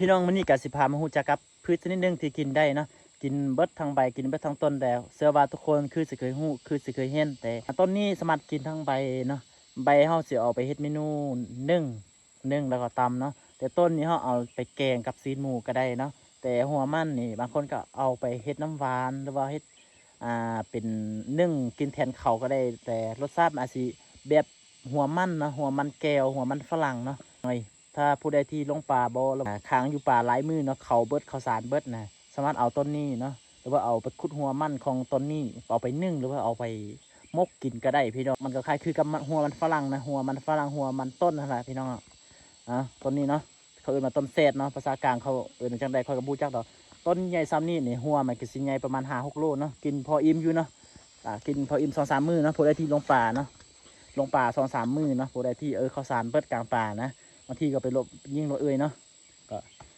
ພີ່ນ້ອງ ມື້ນີ້ກໍຊິພາມາຮູ້ຈັກກັບພືດຊະນິດໜຶ່ງທີ່ກິນໄດ້ເນາະ, ກິນເບິດທັງໃບ ກິນເບິດທັງຕົ້ນແລ້ວ. ເຊື່ອວ່າທຸກຄົນຄືຊິເຄີຍຮູ້ ຄືຊິເຄີຍເຫັນ, ແຕ່ຕົ້ນນີ້ສາມາດກິນທັງໃບເນາະ, ໃບເຮົາຊິເອົາໄປເຮັດເມນູໜຶ້ງ ໜຶ້ງແລ້ວກໍຕຳເນາະ, ແຕ່ຕົ້ນນີ້ເຮົາເອົາໄປແກງກັບຊີ້ນໝູກໍໄດ້ເນາະ. ແຕ່ຫົວມັນນີ້ບາງຄົນກໍເອົາໄປເຮັດນ້ຳຫວານ ຫຼືວ່າເຮັດ ອ່າ ເປັນໜຶ້ງກິນແທນເຂົ້າກໍໄດ້, ແຕ່ລົດຊາດມັນອາດຊິແບບຫົວມັນເນາະ, ຫົວມັນແກ້ວ ຫົວມັນຝຣັ່ງເນາະ. ໂອ້ຍ ຖ້າຜູ້ໃດທີ່ຫຼົງປ່າບໍ່ ຫຼືວ່າຄ້າງຢູ່ປ່າຫຼາຍມື້ເນາະ, ເຂົ້າເບິດ ເຂົ້າສານເບິດນະ, ສາມາດເອົາຕົ້ນນີ້ເນາະ ຫຼືວ່າເອົາໄປຂຸດຫົວມັນຂອງຕົ້ນນີ້ ເອົາໄປໜຶ້ງ ຫຼືວ່າເອົາໄປໝົກກິນກໍໄດ້ພີ່ນ້ອງ. ມັນກໍຄ້າຍຄືກັບມັນ ຫົວມັນຝຣັ່ງນະ, ຫົວມັນຝຣັ່ງ ຫົວມັນຕົ້ນຫັ້ນລະພີ່ນ້ອງ. ອາ ຕົ້ນນີ້ເນາະ ເຂົາເອີ້ນວ່າຕົ້ນແຊດເນາະ, ພາສາກາງເຂົາເອີ້ນວ່າຈັ່ງໃດຂ້ອຍກໍບໍ່ຮູ້ຈັກດອກ. ຕົ້ນໃຫຍ່ຊ່ຳນີ້ນີ້ ຫົວມັນກໍຊິໃຫຍ່ປະມານຫ້າຫົກໂລເນາະ, ກິນພໍອີ່ມຢູ່ເນາະ, ອາ ກິນພໍອີ່ມສອງສາມມື້ເນາະ. ຜູ້ໃດທີ່ຫຼົງປ່າເນາະ ຫຼົງປ່າສອງສາມມື້ເນາະ, ຜູ້ໃດທີ່ ເອີ ເຂົ້າສານເບິດກາງປ່ານະ, ບາງທີກໍໄປຫຼົບຍິງລົດເອື້ອຍເນາະ, ກໍ